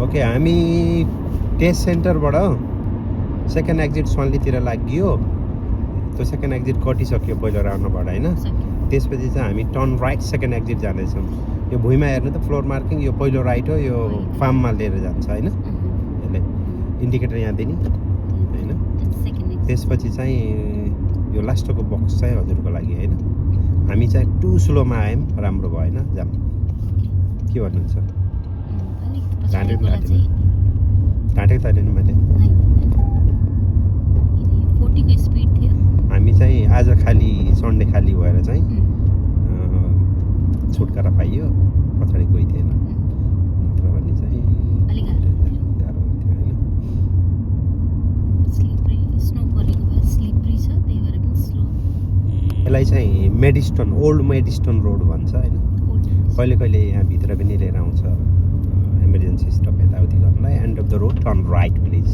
okay हामी test सेन्टरबाट second exit सन्लीतिर लाग्यो त्यो सेकेन्ड एक्जिट कटिसक्यो पहिलो राउन्डबाट होइन त्यसपछि चाहिँ हामी टर्न राइट सेकेन्ड एक्जिट जाँदैछौँ यो भुइँमा हेर्नु त फ्लोर मार्किङ यो पहिलो राइट हो यो फार्ममा लिएर जान्छ होइन यसले इन्डिकेटर यहाँ दिने होइन त्यसपछि चाहिँ यो लास्टको बक्स चाहिँ हजुरको लागि होइन हामी चाहिँ टु स्लोमा आयौँ राम्रो भएन जाम के भन्नुहुन्छ ढाँटेको त नि मैले हामी चाहिँ आज खाली सन्डे खाली भएर चाहिँ छुटकारा पाइयो पछाडि कोही थिएन नत्र भने चाहिँ गाह्रो हुन्थ्यो होइन यसलाई चाहिँ मेडिस्टन ओल्ड मेडिस्टन रोड भन्छ होइन कहिले कहिले यहाँ भित्र पनि लिएर आउँछ इमर्जेन्सी स्टप यताउति गर्नलाई and of the road turn right please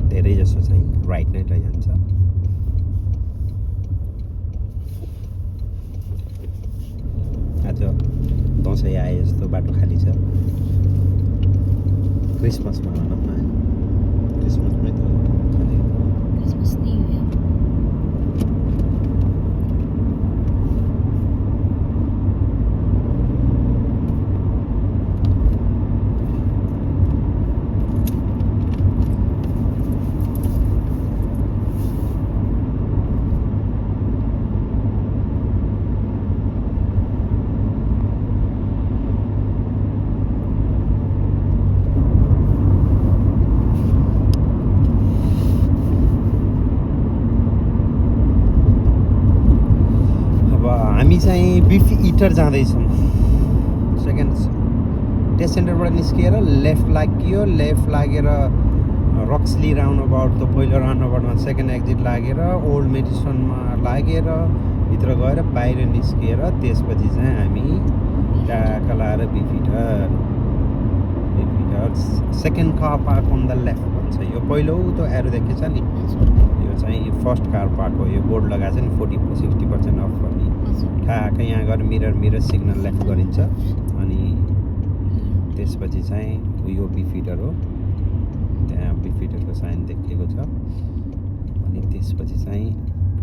धेरै जसो चाहिँ राइट नै लैजान्छ आज दसैँ आए जस्तो बाटो खाली छ क्रिसमसमा भनौँ न क्रिसमसमै त खाली हामी चाहिँ बिफ इटर जाँदैछौँ सेकेन्ड टेस्ट सेन्टरबाट निस्किएर लेफ्ट लागेर रक्सली राउन्ड अबाउट त पहिलो राउन्ड अबाउटमा सेकेन्ड एक्जिट लागेर ओल्ड मेडिसनमा लागेर भित्र गएर बाहिर निस्किएर त्यसपछि चाहिँ हामी टाका लाएर Beefeater second car park on the left भन्छ यो पहिलो त्यो एरो देखेछ नि यो चाहिँ फर्स्ट कार पार्क हो यो बोर्ड लगाएको छ नि 40-60% अफ भन्ने ठ्याक्कै यहाँ गएर मिरर सिग्नल लेफ्ट गरिन्छ अनि त्यसपछि चाहिँ यो बिफिटर हो त्यहाँ बिफिटरको साइन देखिएको छ अनि त्यसपछि चाहिँ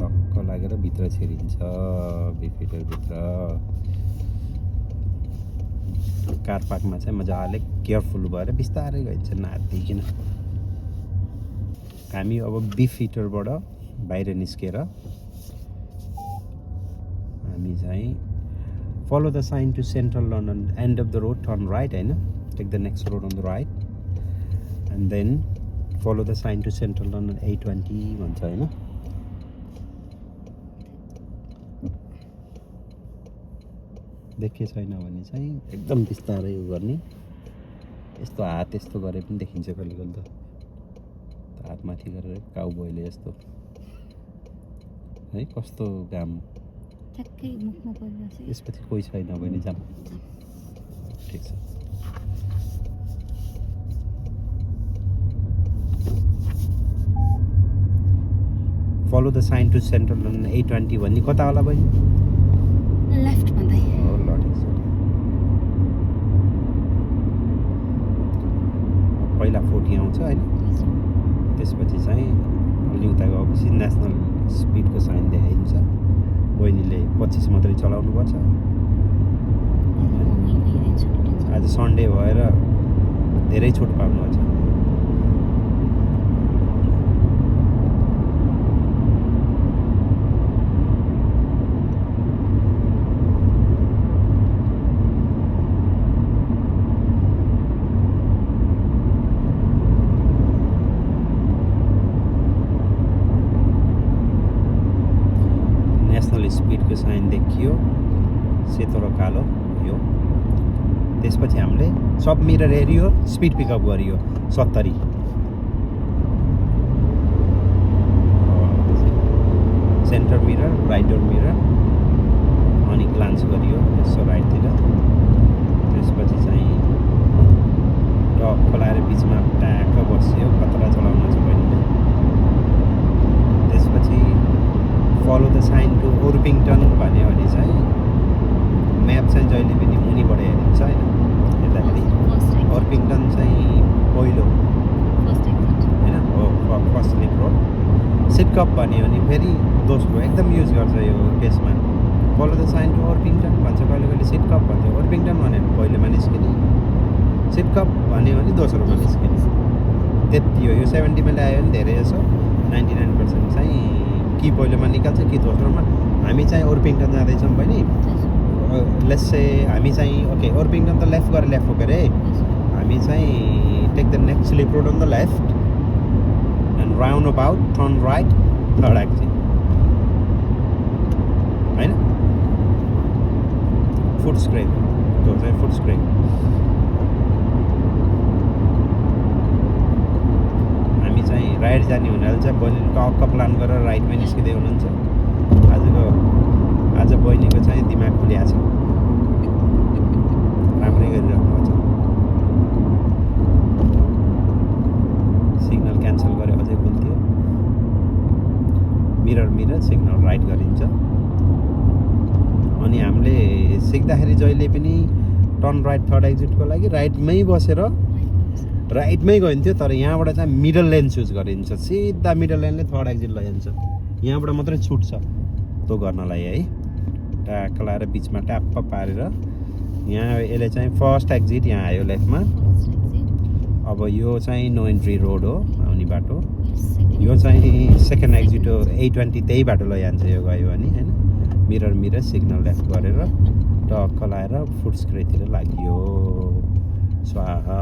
टक्क लागेर भित्र छिरिन्छ बिफिटरभित्र कार पार्कमा चाहिँ मजाले केयरफुल भएर बिस्तारै गइन्छ नातिकिन हामी अब बिफिटरबाट बाहिर निस्केर हामी चाहिँ follow the sign to central London end of the road turn right होइन take the next road on the right and then follow the sign to central London A20 भन्छ होइन देखे छैन भने चाहिँ एकदम बिस्तारै उ गर्ने यस्तो हात यस्तो गरे पनि देखिन्छ कहिले कहिले त हात माथि गरेर काउबोयले यस्तो है कस्तो काम ठ्याक्कै मुखमा परिरहेछ यसपछि कोही छैन भने जाम ठिक छ follow the sign to central London A20 भन्ने कता होला बहिनी लेफ्ट भन्दै हो ल ठिक छ पहिला 40 आउँछ हैन त्यसपछि चाहिँ अलि उता गएपछि नेसनल स्पिडको साइन देखाइन्छ बहिनीले 25 मात्रै चलाउनु पर्छ आज सन्डे भएर धेरै छुट पाउनुहुन्छ स्पिडको साइन देखियो सेतो र कालो यो त्यसपछि हामीले सब मिरर हेरियो स्पिड पिकअप गरियो 70 सेन्टर मिरर राइट मिरर अनि ग्लान्स गरियो यसो राइटतिर त्यसपछि चाहिँ टक्क लाएर बिचमा ट्याक्क बस्यो खतरा चलाउनु छ बहिनीले त्यसपछि फलो द साइन टु ओर्पिङटन भन्यो भने चाहिँ म्याप चाहिँ जहिले पनि मुनिबाट हेरिन्छ होइन हेर्दाखेरि ओर्पिङटन चाहिँ पहिलो फर्स्ट एक्जिट होइन हो फर्स्ट लिप रोड सिटकप भन्यो भने फेरि दोस्रो एकदम युज गर्छ यो केसमा पहिलो त साइन टु ओर्पिङटन भन्छ कहिले कहिले सिटकप भन्छ ओर्पिङटन भन्यो भने पहिलोमा निस्किने सिटकप भन्यो भने दोस्रोमा निस्किने त्यति हो यो 70 मा ल्यायो भने धेरै जसो 99% चाहिँ कि पहिलोमा निकाल्छ कि दोस्रोमा हामी चाहिँ ओर्पिङटन जाँदैछौँ बहिनी लेट्स से हामी चाहिँ ओके ओर्पिङटन त लेफ्ट गरेर लेफ्ट हो के अरे हामी चाहिँ take the next slip road on the left and roundabout turn right third exit होइन फुट स्क्रेप त्यो चाहिँ फुट स्क्रेप हामी चाहिँ राइट जाने हुनाले चाहिँ बहिनीले टक्क प्लान गरेर राइटमै निस्किँदै हुनुहुन्छ आज बहिनीको चाहिँ दिमाग खुलिया छ राम्रै गरिराख्नु भएको छ सिग्नल क्यान्सल गरे अझै बोल्थ्यो मिरर सिग्नल राइट गरिन्छ अनि हामीले सिक्दाखेरि जहिले पनि टर्न राइट थर्ड एक्जिटको लागि राइटमै बसेर राइटमै गइन्थ्यो तर यहाँबाट चाहिँ मिडल लेन चुज गरिन्छ सिधा मिडल लेनले थर्ड एक्जिट लैजान्छ यहाँबाट मात्रै छुट्छ त्यो गर्नलाई है ट्याक्क लाएर बिचमा ट्याप्प पारेर यहाँ यसले चाहिँ फर्स्ट एक्जिट यहाँ आयो लेफ्टमा अब यो चाहिँ नो एन्ट्री रोड हो आउने बाटो यो चाहिँ सेकेन्ड एक्जिट हो 820 त्यही बाटो लैजान्छ यो गयो भने होइन मिरर सिग्नल लेफ्ट गरेर टक्क लाएर फुट स्क्रेपतिर लाग्यो स्वाहा